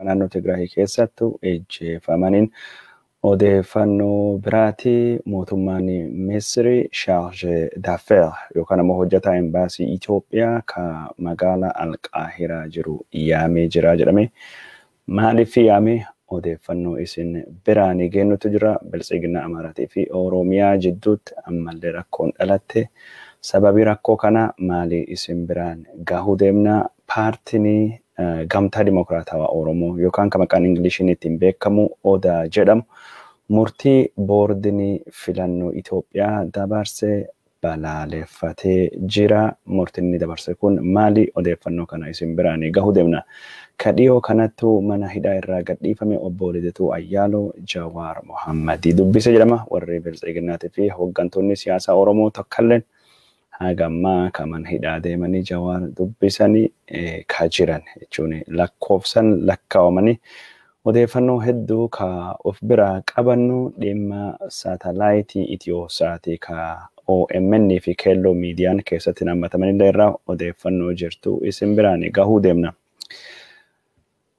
Naannoo Tigraay keessattu ejjeefamaniin odeeffannoo biraati. Mootummaan Misiri Charge d'Affaires yookaan ammoo hojjetaa embaasii Itoophiyaa ka magaalaa Alqaahiraa jiru yaamee jira jedhame. Maaliif yaame? Odeeffannoo isin biraan geennutu jira. Biltsiginaa Amaaraatii fi Oromiyaa jidduutti ammallee rakkoon dhalatte. Sababii rakkoo kana maali isin biraan gahuu deemna? Paartiin Gamtaa Dimokiraatawaa Oromoo yookaan kan maqaan Ingiliishiin ittiin beekamu Odaa jedhamu murtii boordiin filannoo Itoophiyaa dabarse balaaleffatee jira. Murtiin inni dabarse kun maali? Odeeffannoo kana isin biraan gahuu deemna. Ka dhiyoo kanattu mana hidhaa irraa gadhiifame obbo Lidatuu Ayyaaloo Jawaar Mohammadii dubbise jedhama. Warri Biltsiginnaatii fi hooggantoonni siyaasaa Oromoo tokkolleen hagammaa ka mana hidhaa deemanii Jawaar dubbisanii ka jiran jechuun lakkoofsan lakkaa'amanii odeeffannoo hedduu ka of biraa qabannu dhimma saatalaayitii Itiyoo-saatii ka OMN fi Keelloo miidiyaan keessatti hammatamanillee irraa odeeffannoo jirtu isin biraan gahuu deemna.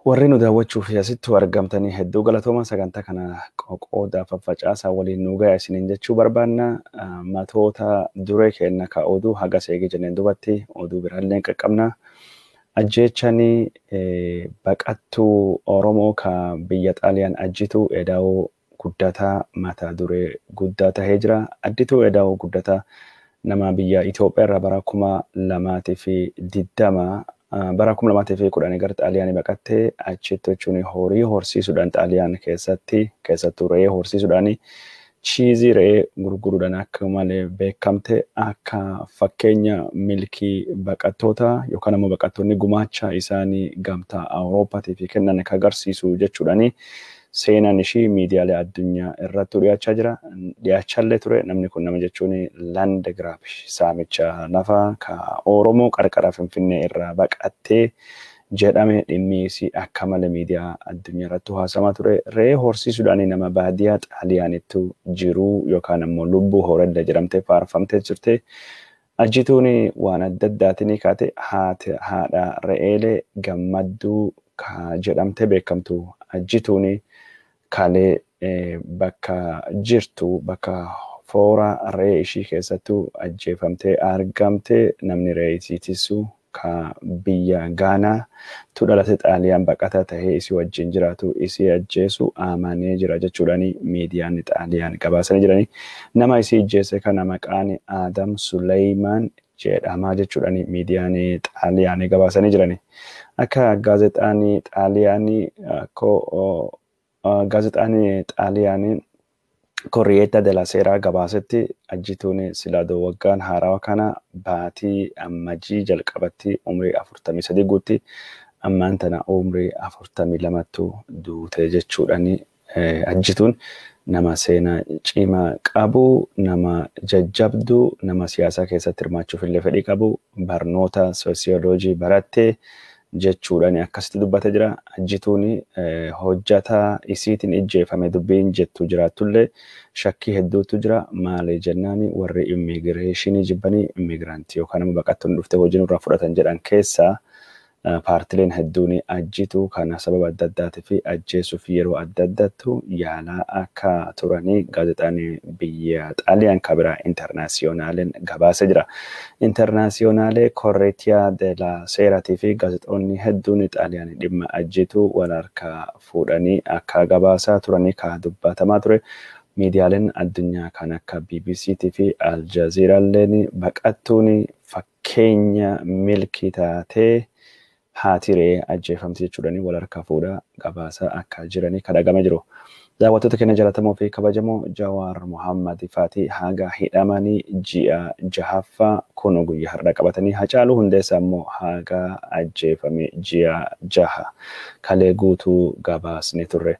Warri nu daawwachuuf asitti argamtanii hedduu galatooma. Sagantaa kana qoqoodaa faffacaasaa waliin nu gahaa isiniin jechuu barbaanna. Matoota duree kenna ka oduu haga seegee jenneen dubatti oduu biraallee qaqqabna. Ajjeechanii baqattuu Oromoo ka biyya Xaaliyaan ajjitu Edaa'oo Guddataa mata duree guddaa tahee jira. Addituu Edaa'oo Guddataa nama biyya Itoophiyaa irraa bara 2020 bara 2010 gara Xaaliyaanii baqattee achitti jechuun horii horsiisuudhaan Xaaliyaan keessatti keessattuu re'ee horsiisuudhaan chiizii re'ee gurguruudhaan akka malee beekamte akka fakkeenya milkii baqattoota yookaan ammoo baqattoonni gumaacha isaanii gamtaa Awurooppaatii fi kennan akka agarsiisu jechuudhaan seenaan ishii miidiyaalee addunyaa irratti dhiyaachaa jira. Dhiyaachaallee ture. Namni kun nama jechuun land grab saamicha lafa ka Oromoo qarqara Finfinnee irraa baqattee jedhame dhimmi isii akka malee miidiyaa addunyaa irratti haasamaa ture. Re'ee horsiisuudhaan nama baadiyyaa Xaaliyaanittu jiruu yookaan ammoo lubbuu horadda jedhamtee faarfamtee jirte. Ajjituun waan adda addaatiin kaate haadha re'eelee gammadduu ka jedhamtee beekamtu ajjituun kalee bakka jirtu bakka foora re'ee ishii keessattuu ajjeefamtee argamte. Namni re'ee isiitisu ka biyya Gaanaa tu dhalate Xaaliyaan baqataa tahee isii wajjin jiraatu isii ajjeesu amanee jira jechuudhaan miidiyaan Xaaliyaan gabaasanii jiranii. Nama isii ajjeese kana maqaan Adam Suleymaan jedhamaa jechuudhaan miidiyaan Xaaliyaan gabaasanii jiranii. Akka gaazexaan Xaaliyaan gaazexaan Xaaliyaanii Corriere della Sera gabaasetti ajjituun silaadoo waggaan haarawaa kana baatii Ammajii jalqabatti umrii 43 guutti ammaan tana umrii 42ttu duute jechuudhaan ajjituun nama seenaa cimaa qabu, nama jajjabduu, nama siyaasaa keessatti hirmaachuuf illee fedhii qabu, barnoota soosiyooloojii barattee jechuudhaan akkasitti dubbatee jira. Ajjituun hojjetaa isiitiin ijjeefame dubbiin jettu jiraattullee shakkii hedduutu jira. Maali jennaan warri immigireeshinii jibbanii immigiraantii yookaan immoo baqattoonni dhuftee hojii nurraa fudhatan jedhan keessaa paartileen hedduun ajjituu kana sababa adda addaatii fi ajjeesuuf yeroo adda addaattu yaalaa akka turanii gaazexaan biyya Xaaliyaan kabiraa Intarnaasiyoonaaliin gabaasee jira. Intarnaasiyoonaale Korreetiyaa de la Seeraatii fi gaazexoonni hedduun Xaaliyaan dhimma ajjituu wal harkaa fuudhanii akka gabaasaa turanii ka dubbatamaa ture. Miidiyaaleen addunyaa kan akka BBC fi Al Jazeeraalleen baqattuun fakkeenya milkii taatee haati re'ee ajjeefamti jechuudhaan wal harkaa fuudhaa gabaasa akka jiranii kan dhagama jiru. Daawwattoota keenya jaallatamoo fi kabajamoo Jawaar Mohammad Faatii haga hidhamanii ji'a jahaffaa kun guyyaa har'a qabatanii Hacaaluu Hundeessaa immoo haga ajjeefame ji'a 6 kalee guutuu gabaasni turre.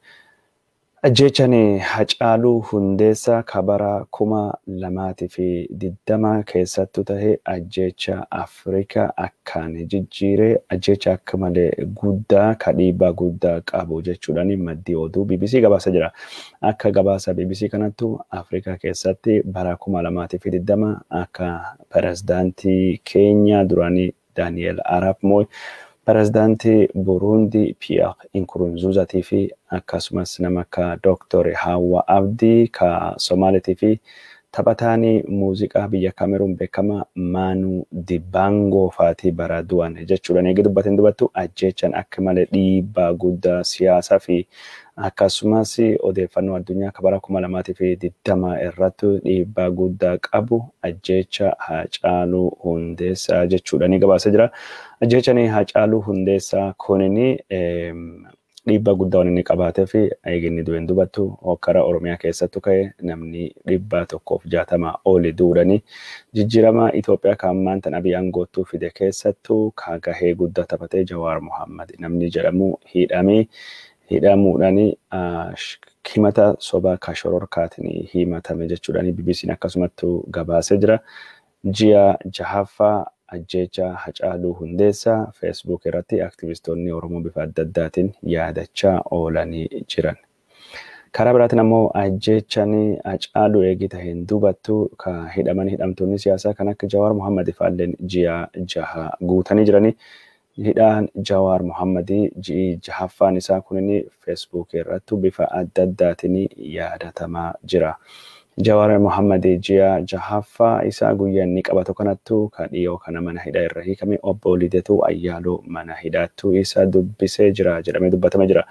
Ajjeechaan Hacaaluu Hundeessaa ka bara 2020 keessattuu tahe ajjeecha Afrikaa akkaan jijjiiree ajjeecha akka malee guddaa ka dhiibbaa guddaa qabu jechuudhaan maddii oduu BBC gabaasa jira. Akka gabaasa BBC kanattu Afrikaa keessatti bara 2020 akka pirezidaantii Keenyaa duraanii Daani'el Arap Mooy Pirezidaantii Buruundii Pierre Nkurunziizaatii fi akkasumas nama akka Dooktor Haawwa Abdii ka Somaaliitii fi taphataan muuziqaa biyya Kameruun beekamaa Maanuu Dibaangoo faatii bara du'an jechuudhaan eegi dubbateen dubattu ajjeechaan akka malee dhiibbaa guddaa siyaasaa fi akkasumas odeeffannoo addunyaa akka bara 2020 irratti dhiibbaa guddaa qabu ajjeecha Haacaaluu Hundeessaa jechuudhaan gabaasee jira. Ajjeechaan Haacaaluu Hundeessaa kunini dhiibbaa guddaa waan inni qabaatee fi eeginni du'een dubattu hokkara Oromiyaa keessattu ka'e namni 160 oli duudhanii jijjiirama Itoophiyaa kan ammaan tan Abiy aangoottuu fide keessattuu ka gahee guddaa taphatee Jawaar Mohammad namni jedhamu hidhamee hidhamuudhaan himata sobaa ka shororkaatiin himatame jechuudhaan BBC'n akkasumattuu gabaasee jira. Ji'a jahaffaa ajjeecha Haacaaluu Hundeessaa Feesbuuk irratti aktivistoonni Oromoo bifa adda addaatiin yaadachaa oolanii jiran. Karaa biraatiin ammoo ajjeechaan Haacaaluu eegii taheen dubattu ka hidhaman hidhamtoonni siyaasaa kan akka Jawaar Mohammad faalleen ji'a jaha guutanii jiranii. Hidhaan Jawaar Mohammadii ji'i jahaffaan isaa kunin Feesbuuk irratti bifa adda addaatiin yaadatamaa jira. Jawaar Mohammadii ji'a jahaffaa isaa guyyaa inni qabatu kanattu ka dhiyoo kana mana hidhaa irra hiikame obbo Lidatuu Ayyaaloo mana hidhaattu isa dubbisee jira jedhamee dubbatama jira.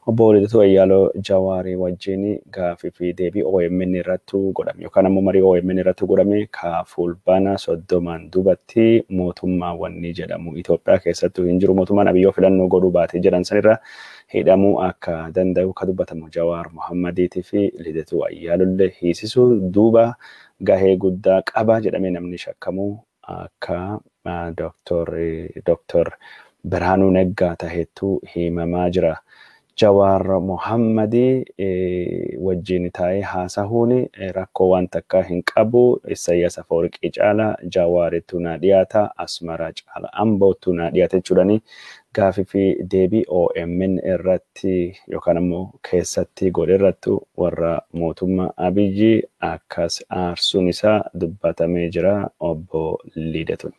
Obbo Lidatuu Ayyaaloo Jawaarii wajjin gaafii fi deebii OMN irratti godhame yookaan ammoo marii OMN irratti godhame ka fulbaana 30 duubatti mootummaa wanni jedhamu Itoophiyaa keessattuu hin jiru mootummaan Abiyyoo filannoo godhuu baatee jedhan sanirra hidhamuu akka danda'u ka dubbatamu Jawaar Mohammadiitii fi Lidatuu Ayyaalollee hiisisuu duuba gahee guddaa qaba jedhamee namni shakkamu akka Dooktor Birhaanuu Neggaa taheettu himamaa jira. Jawaar Mohammadii wajjin taa'ee haasahuun rakkoo waan takka hin qabu. Isaayyaas Afawarqii caala Jawaarittu naa dhiyaata Asmaraa caala Amboottu naa dhiyaata jechuudhaan gaafii fi deebii OMN irratti yookaan ammoo keessatti godhe irratti warra mootummaa Abiyyi akkas aarsuun isaa dubbatamee jira obbo Lidatuun.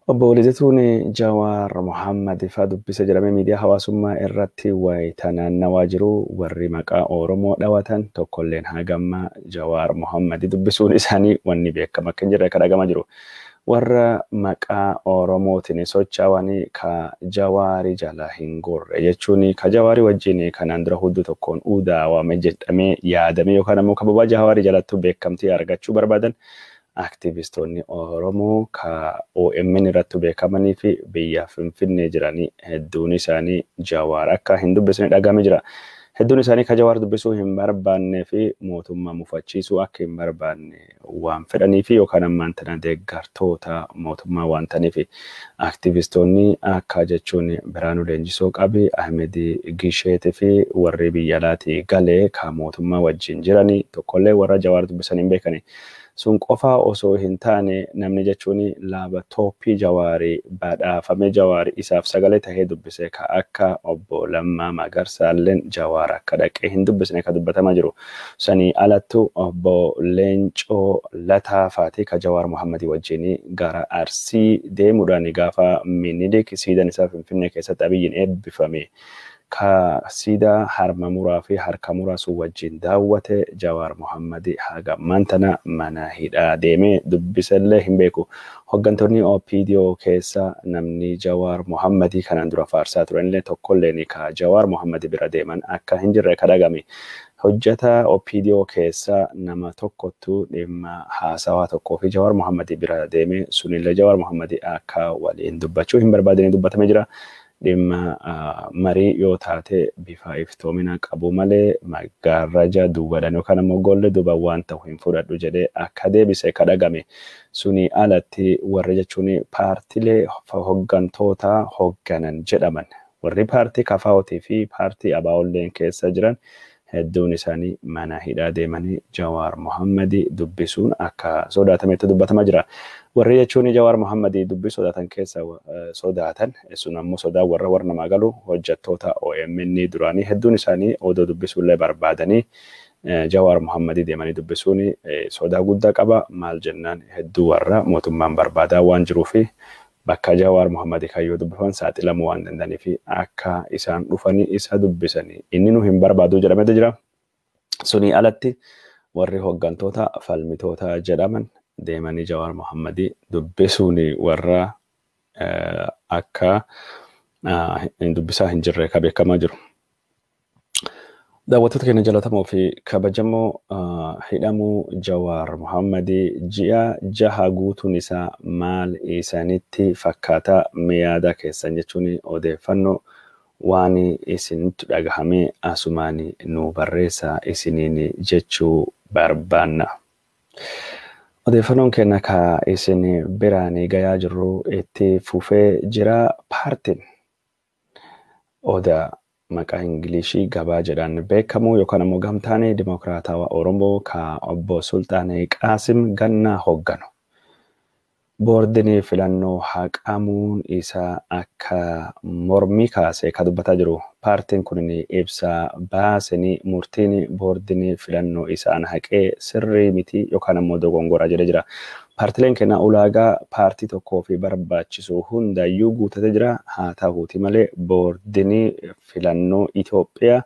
Obbo Lidatuun Jawaar Mohammad faa dubbisa jedhamee miidiyaa hawaasummaa irratti wayita naannawaa jiru warri maqaa Oromoo dhawatan tokkolleen hagamma Jawaar Mohammad dubbisuun isaanii wanni beekama akka hin jirre akka dhagamaa jiru. Warra maqaa Oromootiin socho'an ka Jawaarii jala hin gorre jechuun ka Jawaarii wajjin kanaan dura hudduu tokkoon udaawame jedhamee yaadame yookaan ammoo kababaa Jawaarii jalattuu beekamtii argachuu barbaadan aktivistoonni Oromoo ka OMN irratti beekamanii fi biyya Finfinnee jiranii hedduun isaanii Jawaar akka hin dubbisne dhagahame jira. Hedduun isaanii ka Jawaar dubbisuu hin barbaannee fi mootummaa mufachiisuu akka hin barbaanne waan fedhanii fi yookaan ammaan tana deeggartoota mootummaa waan ta'aniif aktivistoonni akka jechuun Birhaanuu Leenjisoo Qabii, Ahmed Gisheetii fi warri biyya alaatii galee ka mootummaa wajjin jiranii tokkollee warra Jawaar dubbisan hin beekani. Sun qofaa osoo hin taane namni jechuun laaba tooppii Jawaarii badhaafame Jawaarii isaaf sagalee tahee dubbise ka akka obbo Lammaa Magarsaalleen Jawaar akka dhaqee hin dubbisne ka dubbatamaa jiru. Sanii alattu obbo Leencoo Lataa faati ka Jawaar Mohammadii wajjin gara Arsii deemuudhaan gaafa Minilik siidan isaa Finfinnee keessatti Abiyyiin eebbifame. Ka siidaa harma muraa fi harka muraa sun wajjin daawwate Jawaar Mohammad haga ammaan tana mana hidhaa deemee dubbisallee hin beeku. Hooggantoonni OPDO keessa namni Jawaar Mohammadii kanaan dura faarsaa turanillee tokkolleen ka Jawaar Mohammad bira deeman akka hin jirre ka dhagame. Hojjetaa OPDO keessa nama tokkottu dhimma haasawaa tokkoo fi Jawaar Mohammad bira deeme sunillee Jawaar Mohammad akka waliin dubbachuu hin barbaadne dubbatamee jira. Dhimma marii yoo taate bifa iftoomina qabu malee maggaarraja duwwaadhaan yookaan ammoo golle duuba waan ta'u hin fudhadhu jedhee akka deebise ka dhagame. Suni alatti warri jechuun paartilee hooggantoota hoogganan jedhaman warri paartii KFO'tii fi paartii ABO'lleen keessa jiran hedduun isaanii mana hidhaa deemanii Jawaar Mohammadii dubbisuun akka sodaatametti dubbatamaa jira. Warri jechuun Jawaar Mohammadii dubbisuu sodaatan keessa sodaatan sun ammoo sodaa warra warra namaa galu hojjettoota OMN duraanii hedduun isaanii odoo dubbisuullee barbaadanii Jawaar Mohammadii deemanii dubbisuun sodaa guddaa qaba. Maal jennaan hedduu warra mootummaan barbaadaa waan jiruufi Bakka Jawaar Mohammad kayyoo dubbifaman saaxilamuu waan danda'anii fi akka isaan dhufanii isa dubbisanii inni nu hin barbaadu jedhametu jira. Sunii alatti warri hooggantoota falmitoota jedhaman deemanii Jawaar Mohammad dubbisuun warra akka dubbisaa hin jirre ka beekamaa jiru. Daawwattoota keenya jaallatamoo fi kabajamoo, hidhamuu Jawaar Mohammad ji'a 6 guutuun isaa maal isanitti fakkaata? Mee yaada keessan jechuun odeeffannoo waan isinitti dhagahame asumaan nu barreessaa isiniin jechuu barbaanna. Odeeffannoon keenya ka isin biraan gayaa jirru itti fufee jira. Paartiin Odaa maqaa Ingilishii gabaa jedhaan beekamu yookaan ammoo Gamtaan Dimokiraatawaa Oromoo ka obbo Sultaan Qaasim Gannaa hoogganu, boordiin filannoo haqamuun isaa akka mormii kaasee ka dubbataa jiru. Paartiin kun ibsa baasanii murtiin boordiin filannoo isaan haqee sirrii miti yookaan ammoo dogongoraa jedhee jira. Paartileen keenya ulaagaa paartii tokkoo fi barbaachisu hundayyuu guutatee jira. Haa ta'uuti malee boordiin filannoo Itoophiyaa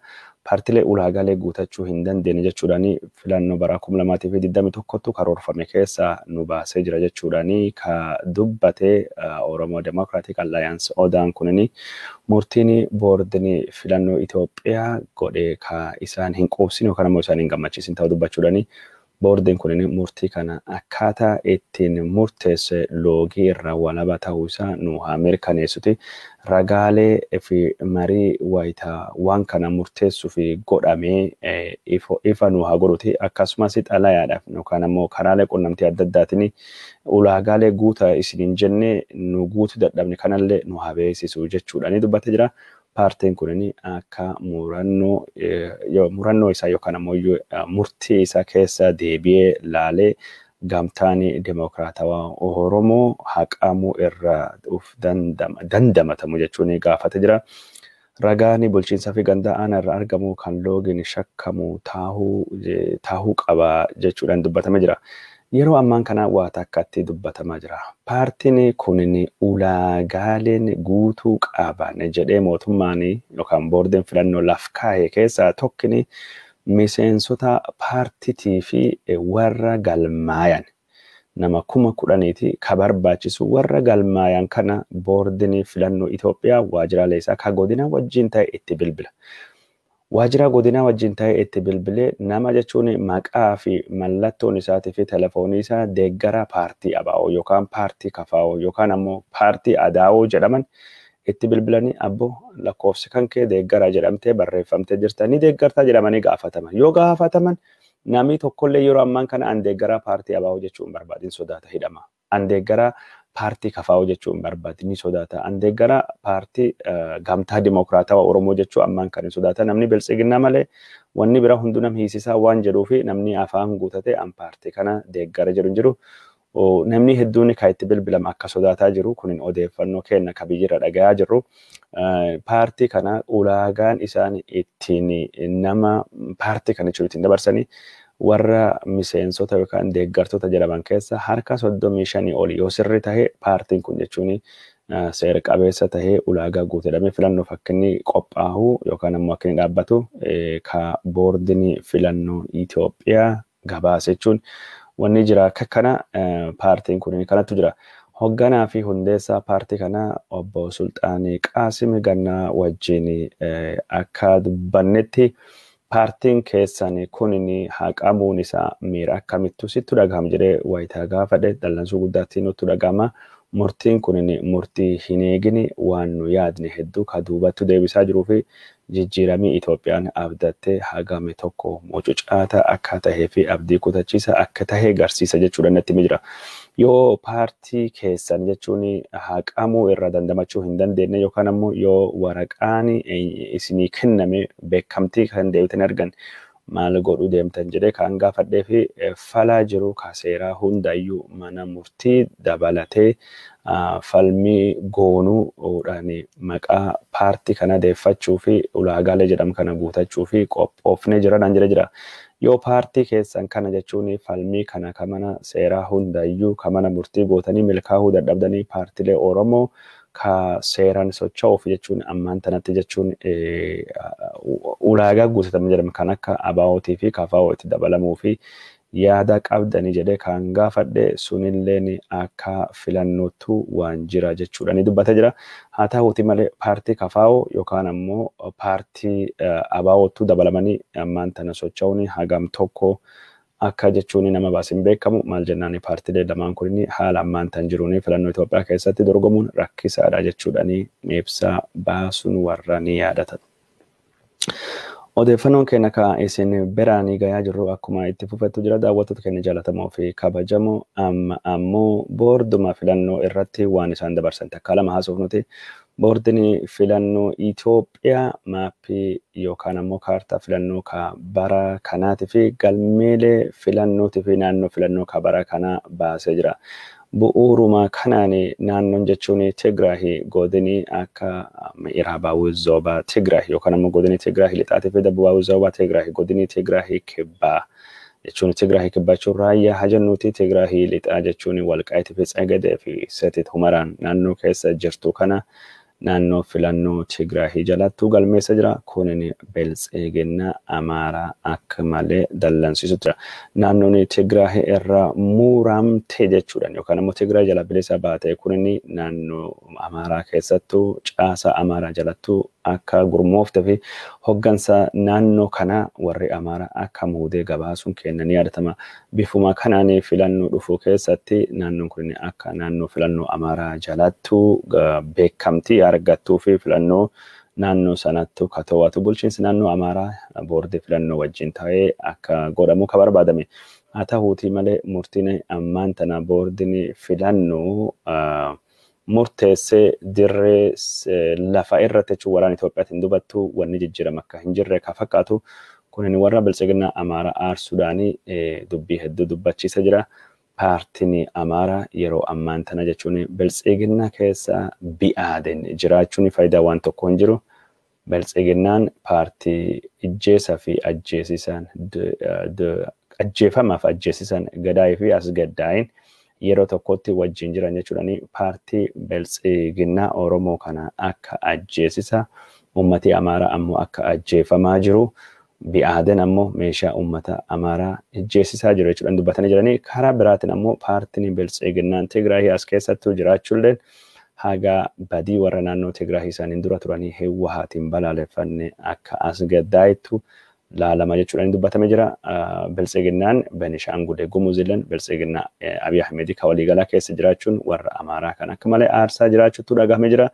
paartilee ulaagaalee guutachuu hin dandeenye jechuudhaan filannoo bara 2021tti karoorfame keessaa nu baasee jira jechuudhaan ka dubbate Oromoo Democratic Alliance Odaan kunini, murtiin boordiin filannoo Itoophiyaa godhe ka isaan hin quubsine yookaan ammoo isaan hin gammachiisin ta'uu dubbachuudhaan, boordiin kunin murtii kana akkaataa ittiin murteesse loogii irraa walaba ta'uu isaa nu haa mirkaneessuti. Ragaalee fi marii wayitaa waan kana murteessuu fi godhamee ifa nu haa godhuti. Akkasumas xalayaadhaaf yookaan ammoo karaalee qunnamtii adda addaatiin ulaagaalee guutaa isiniin jennee nu guutuu dadhabne kanallee nu haa beeksisu jechuudhaan dubbatee jira. Paartiin kunin akka murannoo isaa yookaan ammoo murtii isaa keessa deebi'ee laalee Gamtaan Dimokiraatawaa Oromoo haqamuu irraa uf dandamatamu jechuun gaafate jira. Ragaan bulchiinsaa fi ganda aanaa irraa argamu kan loogiin shakkamu taahuu qaba jechuudhaan dubbatamee jira. Yeroo ammaan kana waa takkatti dubbatamaa jira. Paartiin kunin ulaagaaleen guutuu qaban jedhee mootummaan yookaan boordiin filannoo laf kaa'e keessaa tokkini miseensota paartiitii fi warra galmaayan nama 10,000ti ka barbaachisu. Warra galmaayan kana boordiin filannoo Itoophiyaa waajjiraalee isaa ka godina wajjin ta'e itti bilbila. Waajjira godinaa wajjin ta'e itti bilbilee nama jechuun maqaa fi mallattoon isaatii fi telefoonii isaa deeggaraa paartii ABO yookaan paartii KFO yookaan ammoo paartii ADAO jedhaman itti bilbilanii, "Abbo, lakkoofsi kan kee deeggaraa jedhamtee barreeffamtee jirta, ni deeggartaa?" jedhamanii gaafataman. Yoo gaafataman namni tokkollee yeroo ammaan kana an deeggaraa paartii ABO jechuu hin barbaadin, sodaata, hidhama. An deeggaraa paartii KFO jechuu hin barbaadin, ni sodaata. An deeggaraa paartii Gamtaa Dimokiraatawaa Oromoo jechuu ammaan kan hin sodaata. Namni Biltsiginnaa malee wanni bira hunduu nam hiisisaa waan jedhuu fi namni afaan guutate an paartii kana deeggara jedhu hin jiru. Namni hedduun kan itti bilbilama akka sodaataa jiru kunin odeeffannoo kenna ka biyyirra dhagayaa jirru. Paartii kana ulaagaan isaan ittiin nama paartii kana jechuun ittiin dabarsanii warra miseensota yookaan deeggartoota jedhaman keessa harka 35 oli yoo sirri tahe paartiin kun jechuun seera qabeessa tahee ulaagaa guutuu filannoof akka inni qophaa'u yookaan ammoo akka inni dhaabbatu ka boordiin filannoo Itoophiyaa gabaase jechuun wanni jira akka kana paartiin kun kanattu jira. Hoogganaa fi hundeessaa paartii kanaa obbo Sulxaanii Qaasim Gannaa wajjin akka dubbannetti, paartiin keessan kun haqamuun isaa miira akkamittu sitti dhagahama jedhee wayitaa gaafadhe, dallansuu guddaatti nutti dhagahama. Murtiin kun murtii hin eegini, waan nu yaadne hedduu ka duubatti deebisaa jiruu fi jijjiiramii Itoophiyaan abdattee hagame tokko mucucaata akka tahee fi abdii kutachiisa akka tahee garsiisa jechuudha natti jira. Yoo paartii keessan jechuun haqamuu irraa dandamachuu hin dandeenye yookaan ammoo yoo waraqaan isinii kenname beekamtii kan deebitan argan maal godhuu deemtan jedhee kan gaafadhee fi falaa jiru ka seeraa hundayyuu mana murtii dabalatee falmii goonuudhaan maqaa paartii kana deeffachuu fi ulaagaalee jedhamu kana guutachuu fi qophoofnee jira naan jedhee jira. Yoo paartii keessan kana jechuun falmii kana ka mana seeraa hundayyuu ka mana murtii gootanii milkaa'uu dadhabdanii paartilee Oromoo ka seeraan socho'uuf jechuun ammaan tanatti jechuun ulaagaa guutatame jedhama kan akka ABO'tii fi KFO itti dabalamuu fi yaada qabdanii jedhee kan gaafadhe sunilleen akka filannootu waan jira jechuudha ni dubbata jira. Haa ta'uuti malee paartii KFO yookaan ammoo paartii ABO'tu dabalamanii ammaan tana socho'uun hagam tokko akka jechuun nama baasin beekamu maal jennaan paartiilee lamaan kun haala ammaan tan jiruun filannoo Itoophiyaa keessatti dorgomuun rakkisaadha jechuudhaan ibsa baasuun warra ni yaadatan. Odeeffannoon keenya ka isin biraanii gayaa jirru akkuma itti fufettu jira daawwattoota keenya jaallatamoo fi kabajamoo amma ammoo boorduma filannoo irratti waan isaan dabarsan takka lama haasofnuti. Boordiin filannoo Itoophiyaa maappii yookaan ammoo kaartaa filannoo ka bara kanaatii fi galmeelee filannootii fi naannoo filannoo ka bara kanaa baasee jira. Bu'uuruma kanaan naannoon jechuun Tigraay godinii akka Mi'iraabaawwi Zoobaa Tigraay yookaan ammoo godinii Tigraay lixaatii fi Dabubaawwi Zoobaa Tigraay godinii Tigraay kibbaa jechuun Tigraay kibbaa jechuun raayyaa hajannuuti Tigraay lixaa jechuun Walqaayitii fi Tsegadee fi Seetit Humaraan naannoo keessa jirtu kana naannoo filannoo Tigraay jalattuu galmeessa jira. Kunin Biltsiginnaa Amaaraa akka malee dallansiisu jira. Naannoon Tigraay irraa muramte jechuudhaan yookaan ammoo Tigraay jala bilisa baate kunin naannoo Amaaraa keessattuu caasaa Amaaraa jalattuu akka gurmooftee fi hoggansa naannoo kanaa warri Amaaraa akka muudee gabaasuun kennan ni yaadatama. Bifuma kanaan filannoo dhufu keessatti naannoon kun akka naannoo filannoo Amaaraa jalattuu beekamtii argattuu fi filannoo naannoo sanattu ka to'atu bulchiinsi naannoo Amaaraa boordii filannoo wajjin ta'ee akka godhamu ka barbaadame. Haa ta'uutii malee murtiin ammaan tana boordiin filannoo murteessee dirree lafa irratti jechuun waraana Itoophiyaatiin dubattu wanni jijjiirama akka hin jirre ka fakkaatu kunin warra Biltsiginnaa Amaaraa aarsuudhaan dubbii hedduu dubbachiisa jira. Paartiin Amaaraa yeroo ammaan tana jechuun Biltsiginnaa keessa bi'aaden jiraachuun faayidaa waan tokko hin jiru. Biltsiginnaan paartii ijjeesaa fi ajjeesisaan ajjeefamaaf ajjeesisan gadaayii fi as gaddaayin yeroo tokkotti wajjin jiran jechuudhaan paartii Biltsiginnaa Oromoo kana akka ajjeesisa ummati Amaaraa ammoo akka ajjeefamaa jiru. Bi'aaden ammoo meeshaa uummata Amaaraa ijjeesisaa jiru jechuudhaan dubbatanii jiranii karaa biraatiin ammoo paartiin Biltsiginnaan Tigraay as keessattuu jiraachuulleen haga badii warra naannoo Tigraay isaaniin dura turanii Hiwwahaatiin balaaleffanne akka as gaddaayittu laalama jechuudhaan dubbatamee jira. Biltsiginnaan Benishaangul Gumuzilleen Biltsiginnaa Abiy Ahmed ka waliigalaa keessa jiraachuun warra Amaaraa kan akka malee aarsaa jiraachuutu dhagahame jira.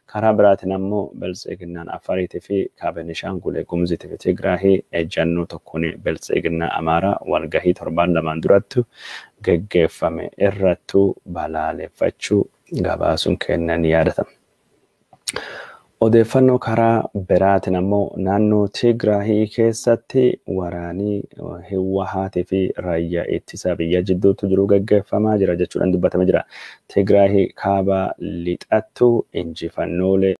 Karaa biraatiin ammoo Biltsiginnaan Afariitii fi ka Benishaangul Gumuziitii fi Tigraay ejjannoo tokkoon Biltsiginnaa Amaaraa walgahii torbaan lamaan duratti geggeeffame irrattuu balaaleffachuu gabaasuun kennan yaadatama. Odeeffannoo karaa biraatiin ammoo naannoo Tigraay keessatti waraanii Hiwwahaatii fi raayyaa ittisa biyya jidduutti jiru geggeeffamaa jira jechuudhaan dubbatamee jira. Tigraay kaaba lixattu injifannoolee